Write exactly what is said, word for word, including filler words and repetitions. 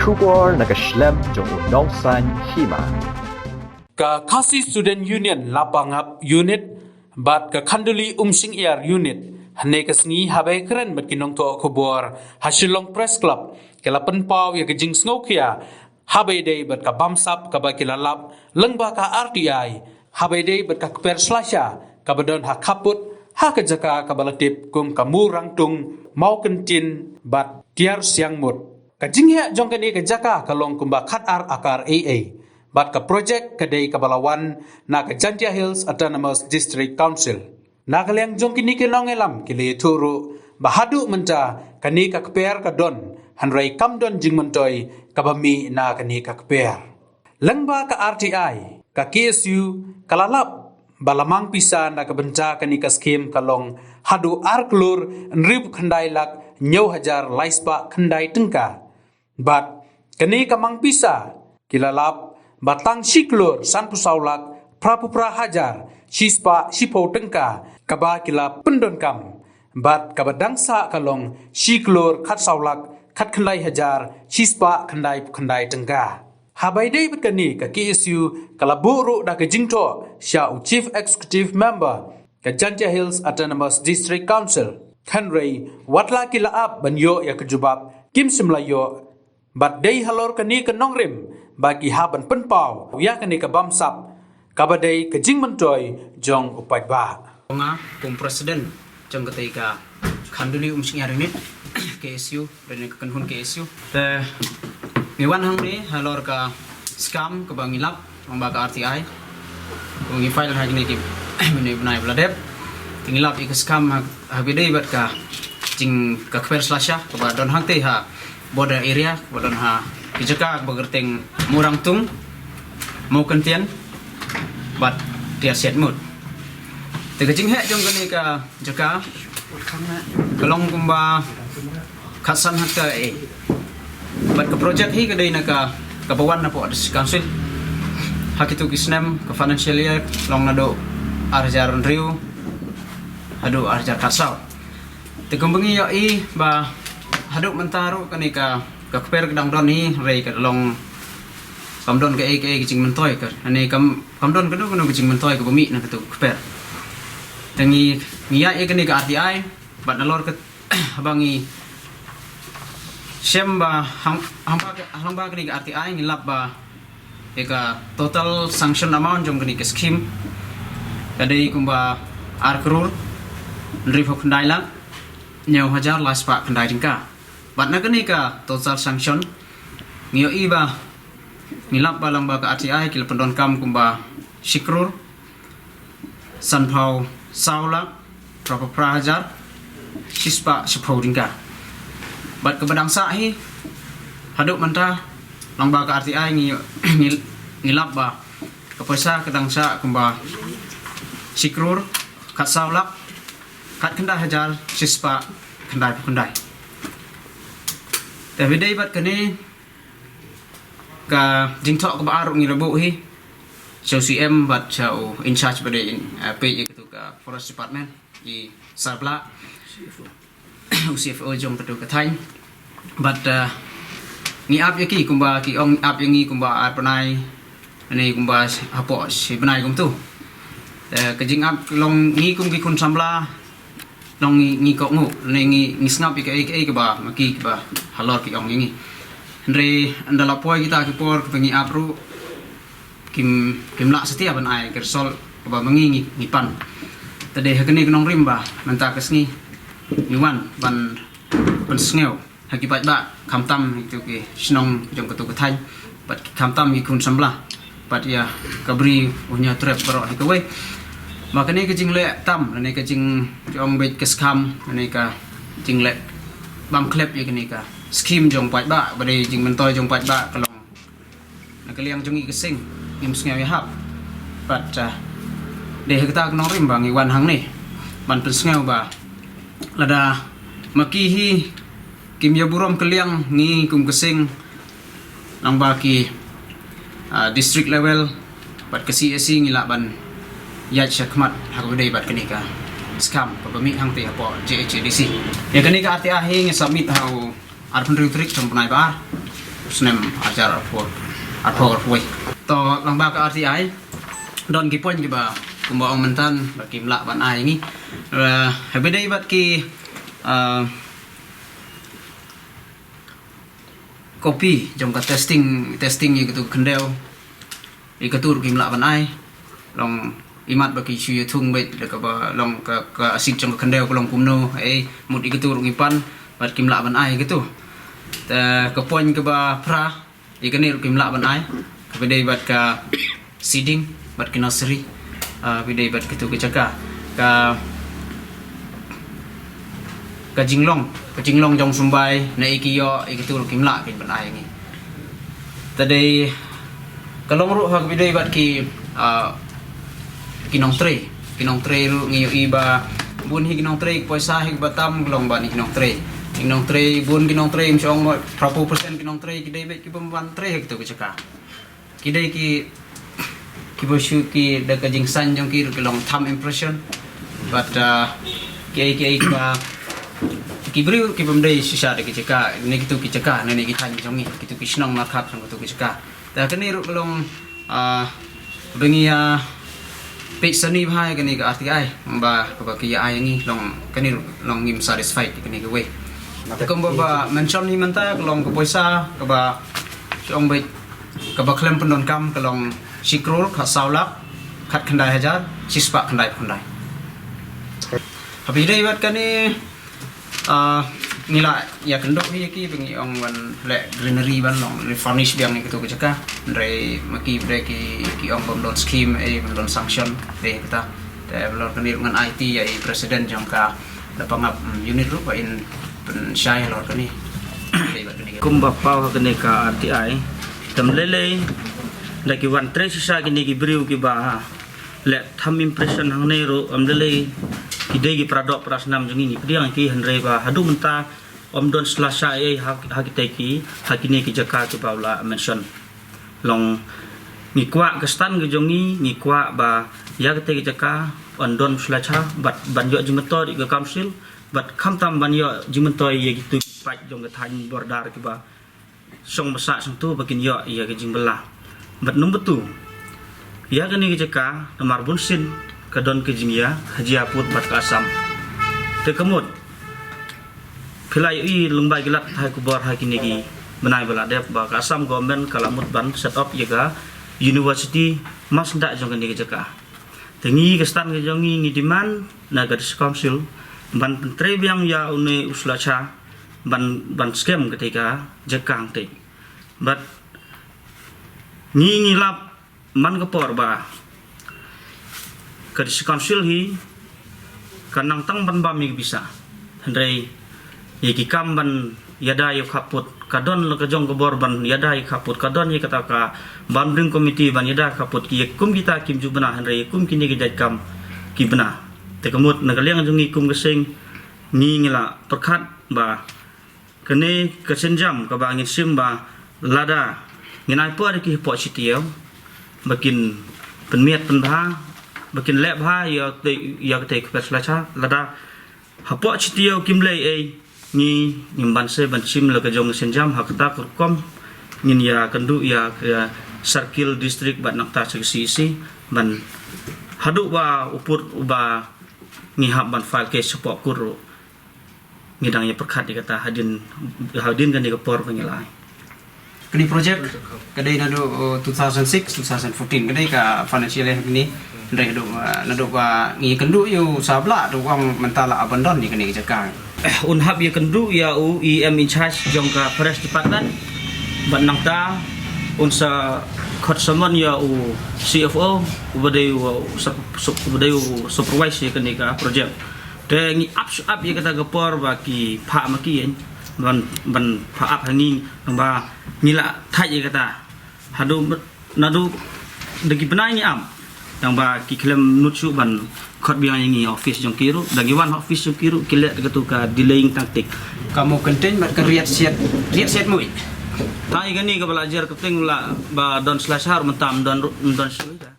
Khubor na ka shlem jong u nongsan hima. Ka Khasi Student Union Lapangap Unit bad ka Khanduli Umshingiar Unit hynne ka sngi haba kren bad ki nongthoh khubor ha Shillong Press Club, ki la pynpaw ïa ka jingsngewkhia haba dei bad ka bamsap kaba ki la lap lyngba ka R T I, haba dei bad ka kper slasha kaba don ha khappud ha ka jaka kaba la tip kum ka Murangtung, Mawkyntien bad Tiar Siangmut. Ka jingheh jong kane ka jaka ka long kumba khatar akar A A bad ka projek ka dei kaba la wan na ka Jaintia Hills Autonomous District Council. Na ka liang jong kine ki nongïalam ki la ïathuh ruh ba haduh mynta kane ka kper ka don, hynrei kam don jingmyntoi kaba mih na kane ka kper. Lyngba ka R T I, ka K S U ka la lap ba la mang pisa na ka bynta kane ka skhim ka long haduh ar klur hynriewphew khyndai lak hynñiew hajar laispah khyndai tyngka. Bad kane ka mang pisa ki la lap ba tang shi klur sanphew saw lak phraphew phra hajar shispah shiphew tyngka kaba ki la pyndonkam. Bad kaba dang sah ka long shi klur khatsaw lak khatkhyndai hajar shispah khyndaiphew khyndai tyngka. Haba dei bad kane, ka K S U ka la buh ruh da ka jingthoh sha u Chief Executive Member ka Jaintia Hills Autonomous District Council. Hynrei wat la ki la ap ban ïoh ïa ka jubab, kim shym la ïoh. Bad dei halor kane ka nongrim ba ki hap ban pynpaw ïa kane ka bamsap kaba dei ka jingmyntoi jong u paidbah. Nga kum president jong katei ka Khanduli Umshingiar Unit, K S U, lane ka kynhun K S U. Te ngi wan hangne halor ka skam kaba ngi lap lyngba ka R T I. Ngi file ha kine ki mynne bnai ba la dep. Te ngi lap ïa ka skam ha, haba dei bad ka jing ka kper slasha kaba don hangtei ha border area, kaba don ha ki jaka kaba kyrteng Murangtung, Mawkyntien bad Tiar Siangmut. Te ka jingheh jong kane ka jaka ka long kumba khatsan hektar A. Bad ka projek hi ka dei na ka, kaba wan na pdeng District Council ha kitu ki snem, ka financial year long naduh ar hajar hynriew haduh ar hajar khatsaw. Te kumba ngi ïohi ba haduh mynta ruh kane ka, ka kper ka dang don hi, hynrei ka long kam don kaei kaei ka jingmyntoi ka, lane kam, kam don kano kano ka jingmyntoi kaba mih na katu ka kper. Te ngi, ngi ïaid ïa kane ka R T I bad nalor ka, haba ngi shem ba hang, hangba ka, hangba kane ka R T I ngi lap ba ïa ka total sanction amount jong kane ka scheme ka dei kumba ar klur hynriewphew khyndai lak hynñiew hajar laispah khyndai tyngka. Bad na kane ka total sanction ngi ïohi ba ngi lap ba lyngba ka R T I ki la pyndonkam kumba shi klur sanphew saw lak phraphew phra hajar shispah shiphew tyngka. Bad kaba dang sah hi haduh mynta lyngba ka R T I ngi, ngi, ngi lap ba ka pisa ka dang sah kumba shi klur khatsaw lak khatkhyndai hajar shispah khyndaiphew khyndai. Te haba dei bad kane ka jingthoh kaba ar ruh ngi la buh hi sha u C M bad sha u in charge ba dei in, eh, peit ïa katu ka Forest Department, i Sarbla, u C F O jong katu ka thaiñ. Bad, eh, ngi ap ïa ki kumba ki ong ap ïa ngi kumba ar bnai, ne kumba hapoh shi bnai kumtu. Eh, ka jingap long ngi kum ki khun samla long ngi, ngi kohnguh, ne ngi, ngi sngap ïa kaei kaei kaba ma ki kaba halor ki ong ïa ngi. Hynrei ynda la poi kita ki por kaba ngi ap ruh kim, kim lah satia ban ai ka result kaba ma ngi ngi, ngi pan. Te dei ha kane ka nongrim ba mynta ka sngi ngi wan ban pynsngew ha ki paidbah, khamtam ha kitu ki shnong jong katu ka thaiñ bad khamtam ki khun samla bad ïa ka bri u Hynñiewtrep baroh hi kawei. Ba kane ka jingleh tam lane ka jing, jong beit ka skam lane ka jingleh bam khlep ïa kane ka scheme jong paidbah, ba dei jingmyntoi jong paidbah ka long na ka liang jong ngi ka seng, ngim sngew ïahap. Bad, ah, dei ha kata ka nongrim ba ngi wan hangne ban pynsngew ba lada ma ki hi kim ïa burom kylliang, ngi kum ka seng lyngba ki, ah, district level bad ka C A C ngi lah ban ïaid shakhmat ha kaba dei bad kane ka skam kaba mih hangtei hapoh J H A D C. Ïa kane ka R T I hi ngi submit ha u arphew hynriew tarik jong u bnai ba ar. U snem arhajar arphew, arphew arphew. To, lang ba ka R T I, don ki point kiba kumba ong mynta ba kim lah ban ai ngi. Eh, ha ba dei bad ki, eh, copy jong ka testing, testing ïa katu ka khyndew, ïa katu ruh kim lah ban ai. Long imat ba ki shu ïa thung beit da kaba long ka, ka asid jong ka khyndew ka long kumno, eh, mut ïa katu ruh ngi pan bad kim lah ban ai katu. Te ka point kaba phra, ïa kane ruh kim lah ban ai, kaba dei bad ka seeding bad ki nursery, ah, kaba dei bad katu ka jaka, ka, ka jinglong, ka jinglong jong symbai, na ïa ki ïoh, ïa katu ruh kim lah kin ban ai ngi. Te dei ka long ruh ha kaba dei bad ki, ah, ki nongtrei, ki nongtrei ruh ngi ïohi ba bun hi ki nongtrei, ka poisa hi kaba tam ka long ba na ki nongtrei. Ki nongtrei, bun ki nongtrei, ym shong mo, phra phew percent ki nongtrei ki dei beit kiba ym ban trei ha katu ka jaka. Ki dei ki, kiba shu ki da ka jingsan jong ki ruh ki long thumb impression. But, uh, ki ei, ki ei kiba, ki briew kiba ym dei shisha da ki jaka, ne kitu ki jaka, ne, ne ki thaiñ jong ngi, kitu ki shnong markhap jong kitu ki jaka. Te kane ruh ka long, ah, ba ngi ïa peit sani bha ïa kane ka R T I, ba kaba ki ïa ai ngi long kane ruh long ngim satisfied ïa kane kawei. Te kumba ba mention hi mynta ka long ka poisa kaba shu ong beit kaba khlem pyndonkam ka long shi klur khatsaw lak khatkhyndai hajar shispah khyndai phew khyndai. Haba ïadei bad kane, ah, ngi la ïakynduh hi ïa ki ba ngi ong ban leh greenery ban long refurnish biang ïa katu ka jaka. Hynrei ma ki ba dei ki, ki ong bym don scheme eh, bym don sanction eh kata. Te halor kane ruh ngan aiti ïa i president jong ka Lapangap, mm, unit ruh ba in pynshai halor kane. Dei bad kane. Kumba paw ha kane ka R T I, te ym lei lei da ki wan trei shisha kine ki briew kiba leh thumb impression hangne ruh, ym lei lei ki dei ki para doh para snam jong ngi, ngi pdiang ïa ki, hynrei ba haduh mynta ym don slasha ei ei ha, ha kitei ki, ha kine ki jaka kiba u la mention. Long ngi kwah ka stand ka jong ngi, ngi kwah ba ïa kitei ki jaka yn don slasha bad ban ïoh jingmyntoi ïa ka council, bad khamtam ban ïoh jingmyntoi ïa kitu ki paid jong ka thaiñ border kiba shong ba sah shong tu ba kin ïoh ïa ka jingbylla. Bad number two, ïa kane ka jaka namar bun sien ka don ka jingïa ha jia pud bad ka Assam. Te ka mut phi la ïohi lyngba ki lad thait khubor ha kine ki bnai ba la dep ba ka Assam government ka la mut ban set up ïa ka university marsyndah jong kane ka jaka. Te ngi ka stand ka jong ngi ngi demand na ka District Council ban pyntrei biang ïa une u slasha ban, ban skhem katei ka jaka hangtei. Bad ngi ngi lap man ka por ba ka District Council hi ka nang tang ban bam ïa ka pisa. Hynrei ïa ki kam ban ïada ïa u khappud ka don la ka jong ka bor ban ïada ïa u khappud ka don ïa kata ka boundary committee ban ïada ïa u khappud ki ïa kum kita kim ju bna hynrei ïa kum kine ki jait kam ki bna. Te ka mut na ka liang jong ngi kum ka seng ngi ngi la pyrkhat ba kane ka sienjam kaba ngin shim ba lada ngin ai por ïa ki hapoh shi taïew ba kin pynmiat pynbha ba kin leh bha ïa te, ïa katei ka pyrshah lada hapoh shi taïew kim leh ei, ngi ngim banse ban shim la ka jong ka sienjam. Ha kata ka rukom ngin ïakynduh ïa ka Circle, District bad nangta sha ka C E C ban haduh ba u pud uba ngi hap ban file case shapoh court ruh ngi dang ïa pyrkhat ïa kata hadien, hadien kane ka por ba ngi la ai. Kane project ka dei naduh, uh, two thousand six, two thousand fourteen, ka dei ka financial year kane. Hynrei naduh, uh, naduh ba ngi kynduh ïa u Sabla, naduh ba mynta la abandon ïa kane ka jaka. Eh, un hap ïakynduh ïa u E M in charge jong ka Forest Department. Bad nangta un sa khot summon ïa u C F O, uba dei u, u sup-, sup-, uba dei u supervise ïa kane ka project. Te ngi ap shu ap ïa kata ka por ba ki phah ma ki ïeng ban, ban phah ap ha ngi, ba ngi la thait ïa kata. Haduh naduh da ki bnai ngi ap, tang ba ki khlem nud shuh ban khot biang ïa ngi office jong ki ruh, da ngi wan office jong ki ruh ki leh da katu ka delaying tactic. Ka mo kynten bad ka riat siat, riat siat mui. Tang ïa kane kaba la jer kyrteng la ba don slasha mynta ym don ruh, ym don shuh.